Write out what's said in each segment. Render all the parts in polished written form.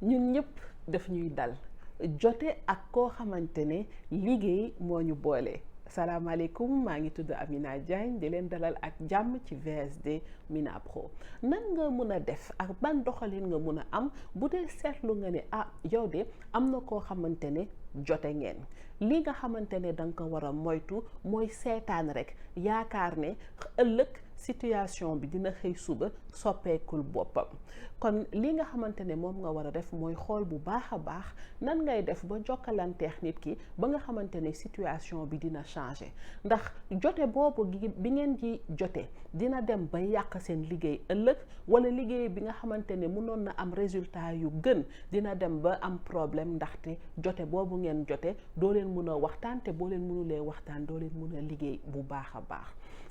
ñun ñëpp daf ñuy dal jote ak koo xamante ne liggéey moo ñu boole. salaamaaleykum, maa ngi tudd Amina Diagne di leen dalal ak jàmm ci VSD Mina Pro. nan nga mën a def ak ban doxalin nga mën a am bu dee seetlu nga ne yow de am na koo xamante ne jote ngeen li nga xamante ne da nga ko war a moytu mooy seetaan rek yaakaar ne ëllëg situation bi dina xëy suba soppeekul boppam. kon li nga xamante ne moom nga war a def mooy xool bu baax a baax nan ngay def ba jokkalanteex nit ki ba nga xamante ne situation bi dina changer ndax jote boobu bi ngeen di jote dina dem ba yàq seen liggéey ëllëg wala liggéey bi nga xamante ne mënoon na am résultat yu gën dina dem ba am problème ndaxte jote boobu ngeen jote doo leen mën a waxtaan te boo leen mënulee waxtaan doo leen mën a liggéey bu baax a baax.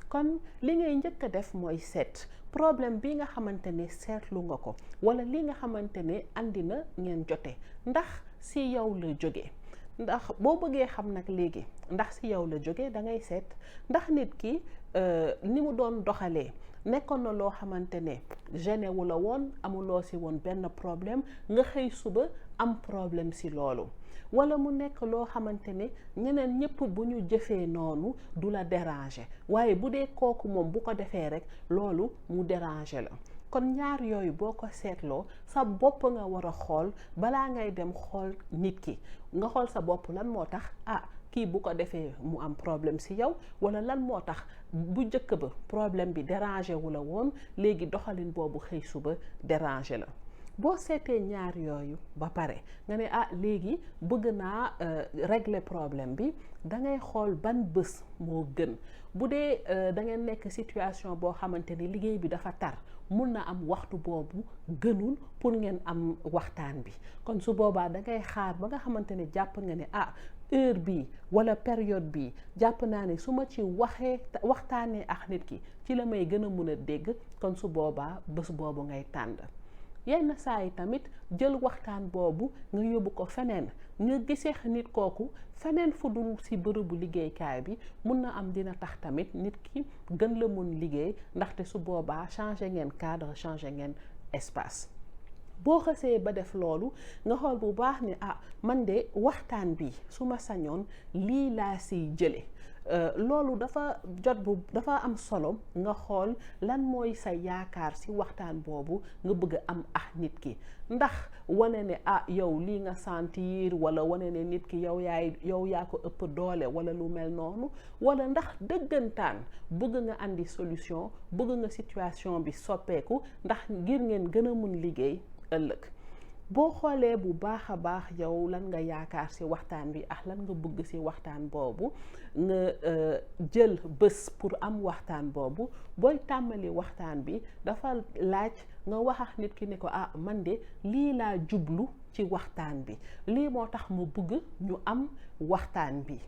kon li ngay njëkk a def mooy seet problème bi nga xamante ne seetlu nga ko wala li nga xamante ne andi na ngeen jote ndax si yow la jóge ndax boo bëggee xam nag léegi ndax si yow la jóge da ngay seet ndax nit ki ni mu doon doxalee nekkoon na loo xamante ne gêné wu la woon amuloo si woon benn problème nga xëy suba am problème si loolu wala mu nekk loo xamante ne ñeneen ñëpp bu ñu jëfee noonu du la déranger waaye bu dee kooku moom bu ko defee rek loolu mu déranger la. kon ñaar yooyu boo ko seetloo sa bopp nga war a xool balaa ngay dem xool nit ki nga xool sa bopp lan moo tax kii bu ko defee mu am problème si yow wala lan moo tax bu njëkk ba problème bi déranger wu la woon léegi doxalin boobu xëy suba déranger la. boo seetee ñaar yooyu ba pare nga ne léegi bëgg naa régler problème bi da ngay xool ban bés moo gën bu dee da ngeen nekk situation boo xamante ne liggéey bi dafa tar mun na am waxtu boobu gënul pour ngeen am waxtaan bi kon su boobaa da ngay xaar ba nga xamante ne jàpp nga ne heure bi wala période bi jàpp naa ne su ma ci waxtaanee ak nit ki ci la may gën a mun a dégg kon su boobaa bés boobu ngay tànn. yenn saa yi tamit jël waxtaan boobu nga yóbbu ko feneen nga gisee nit kooku feneen fu dul ci bërëbu liggéeykaay bi mun na am dina tax tamit nit ki gën la mun liggéey ndaxte su boobaa changer ngeen cadre changer ngeen espace. boo xasee ba def loolu nga xool bu baax ne man de waxtaan bi su ma sañoon lii laa siy jële loolu dafa am solo nga xool lan mooy sa yaakaar ci waxtaan boobu nga bëgg a am nit ki ndax wane ne yow lii nga sentir wala wane ne nit ki yow yaa ko ëpp doole wala lu mel noonu wala ndax dëggantaan bëgg nga andi solution bëgg nga situation bi soppeeku ndax ngir ngeen gën a mun liggéey ëllëg. boo xoolee bu baax a baax yow lan nga yaakaar ci waxtaan bi lan nga bëgg ci waxtaan boobu nga jël bés pour am waxtaan boobu booy tàmmali waxtaan bi dafa laaj nga wax ak nit ki ne ko man de lii laa jublu ci waxtaan bi lii moo tax ma bëgg ñu am waxtaan bi.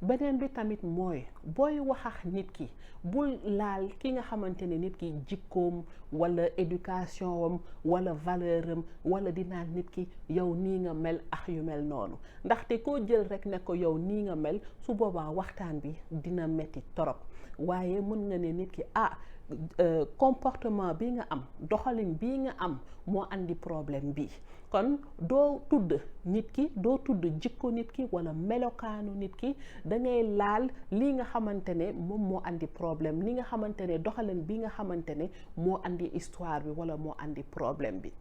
beneen bi tamit mooy booy wax ak nit ki bul laal ki nga xamante ne nit ki jikkoom wala éducation am wala valeur am wala di naan nit ki yow nii nga mel yu mel noonu ndaxte koo jël rek ne ko yow nii nga mel su boobaa waxtaan bi dina metti torop waaye mën nga ne nit ki comportement bi nga am doxalin bii nga am moo andi problème bi kon doo tudd nit ki doo tudd jikko nit ki wala melokaanu nit ki da ngay laal li nga xamante ne moom moo andi problème li nga xamante ne doxalin bi nga xamante ne moo andi histoire bi wala moo andi problème bi.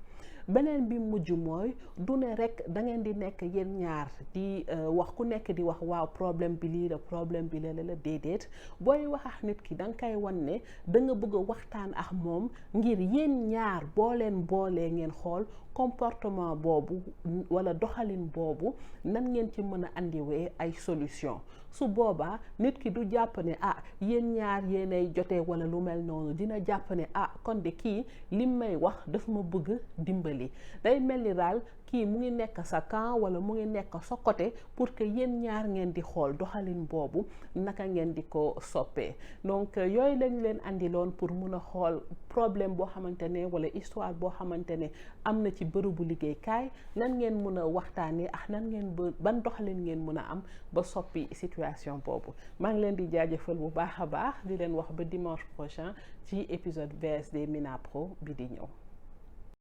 beneen bi mujj mooy du ne rek da ngeen di nekk yéen ñaar di wax ku nekk di wax waaw problème bi lii la problème bi la déedéet booy wax ak nit ki da nga koy wan ne da nga bëgg a waxtaan ak moom ngir yéen ñaar boolee ngeen xool comportement boobu wala doxalin boobu nan ngeen ci mën a andiwee ay solution su boobaa nit ki du jàpp ne yéen ñaar yéenay jotee wala lu mel noonu dina jàpp ne kon de kii lim may wax daf ma bëgg dimbali day mel ni daal kii mu ngi nekk sa camp wala mu ngi nekk sa côté pour que yéen ñaar ngeen di xool doxalin boobu naka ngeen di ko soppee donc yooyu lañ leen andiloon pour mun a xool problème boo xamante ne wala histoire boo xamante ne am na ci bërëbu liggéeykaay nan ngeen mën a waxtaanee nan ngeen ban doxalin ngeen mën a am ba soppi situation boobu. maa ngi leen di jaajëfal bu baax a baax di leen wax ba dimanche prochain ci épisode VSD Mina Pro bi di ñëw.